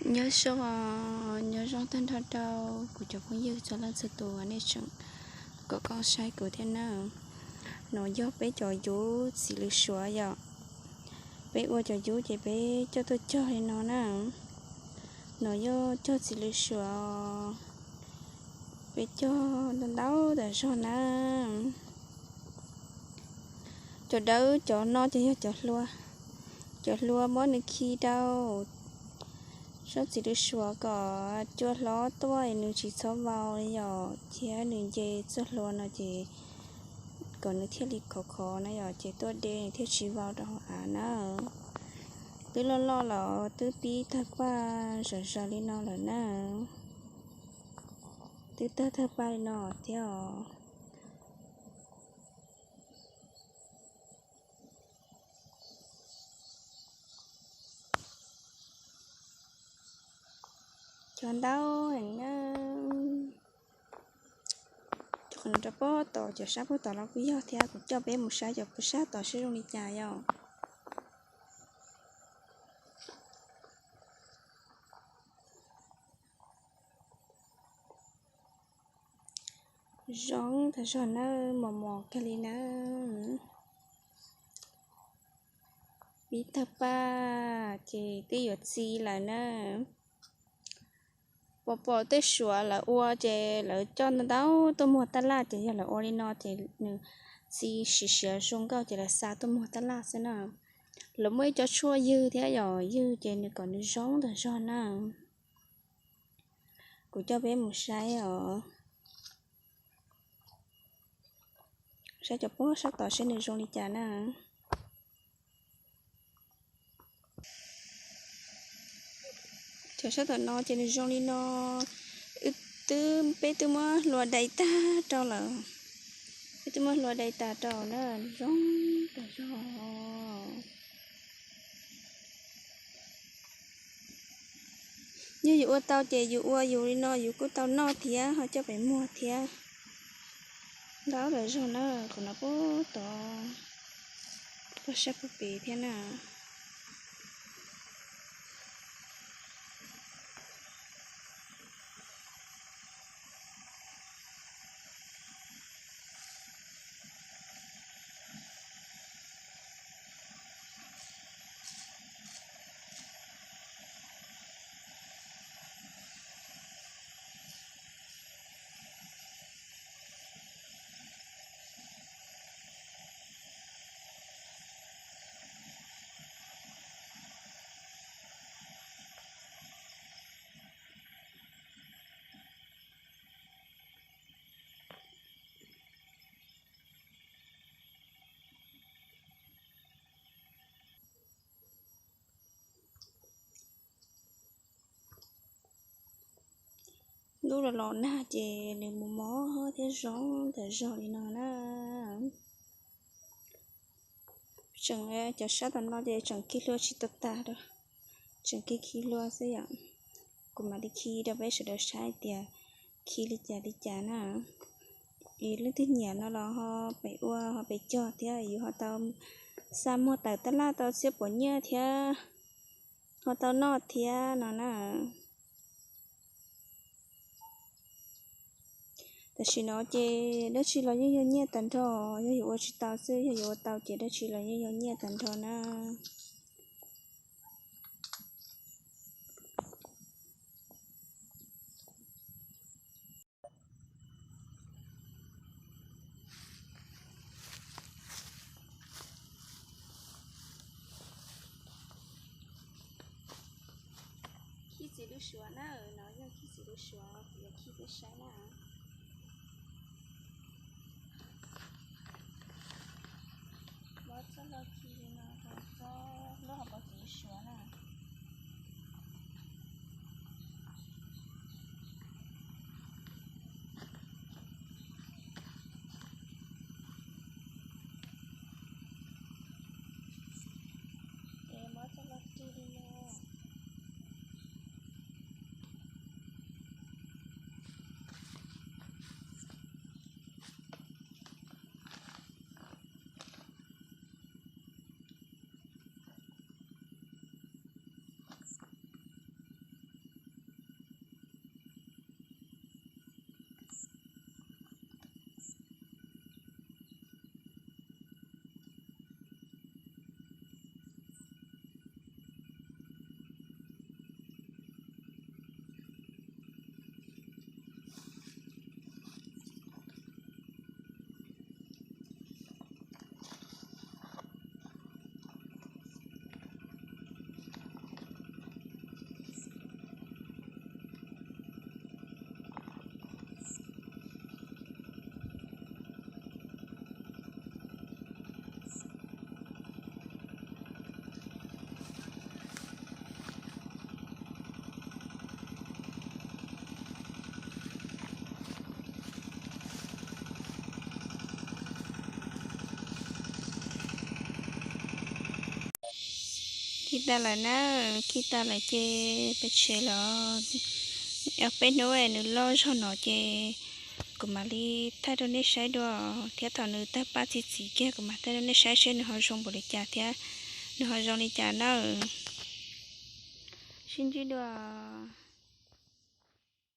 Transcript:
Nyob zoo, nyob zoo tag nrho rau kuv cov phooj ywg txhua leej txhua tus nej tseem koom koom saib kuv thiab na. No yog peb cov yuv txiv lws suav yom. Peb ua cov yuv ces peb coj tuaj cog li no na. No yog cog txiv lws suav, peb cog ntau ntau tas zog na. Cov dawb cov no ces yog cov hlua. Cov hlua muab nws khi rau sab txiv lws suav kom cua hlob tuaj es nws tsis txhob vau li yom, thiab nws nce txoj hlua no ces kom nws thiaj li khov khov na yom, ces tuaj de nws thiaj tsis vau rau hauv av na. Twb loj loj los twb pib tawg paj zom zaws li no lawm na. Twb tawg tawg paj li no thiab os. Cov ntau heev na. Cov qhov no rau puag tom, cov sab puag tom los kuj yog thiab. Kuv coj peb mus saib cov puag sab tom seb zoo li cas yom. Zoo tas zog nawb, mos mos kawg li nawb. Pib tawg paj ces twb yuav txi lawm na. Pom pom tej suav lawv ua ces lawv coj ntau ntau tuaj muag tab laj, ces yog lawv ua li no ces nws txi siav siav zoo nkauj ces lawv xa tuaj muag tab laj xwb na. Lawv muaj ib co tshuaj ywg thiab yom, ywg ces nws kom nws zoo tas zog na. Kuv coj peb mus saib os. Saib cov puag sab tod seb nws zoo li cas na. Cov sab tom no ces nws zoo li no. Wb twb, peb twb muab hlua dai tag rau lawm. Peb twb muab hlua dai tag rau na, zoo tas zog. Yog yus ua tau ces yus ua yus li no yus kuj tau noj thiab ho coj pem muag thiab. Ntau tas zog na, qhov no puag tod, puag sab puag pem thiab na. Lub los los nag ces nws mus mos thiab zoo tas zog li no na. Tseem, cov sab tom no ces tseem khi hlua tsis tau tag rau, tseem khi khi hlua xwb yom. Kuv mam li khi rau peb sawv daws saib tias khi li cas li cas na. Es leej twg nyiam no los ho pem ua ho pem cog thiab, yus ho tau xa muag tawm tab laj tau txhiab puas nyiaj thiab, ho tau noj thiab no na. Tam sim no ces dab tsi los yeej yog nyiaj tag nrho, yog yus ua tsis tau xwb, yog yus ua tau ces dab tsi los yeej yog nyiaj tag nrho na. Khi txiv lws suav na, no yog khi txiv lws suav, kuv yuav khi peb saib na. Muab txoj hlua khi li no rau txoj hlua hauv paus txiv lws suav na. Ces muab txoj hlua khi li no. Khi tag lawm na, khi tag lawm ces peb tshem los. Ob peb hnub nws loj zog no ces kuv mam li thaij rau nej saib dua, thiab thaum nws tawg paj txi txiv kiag kuv mam thaij rau nej saib seb nws ho zoo npaum li cas thiab nws ho zoo li cas na. Sib ntsib dua.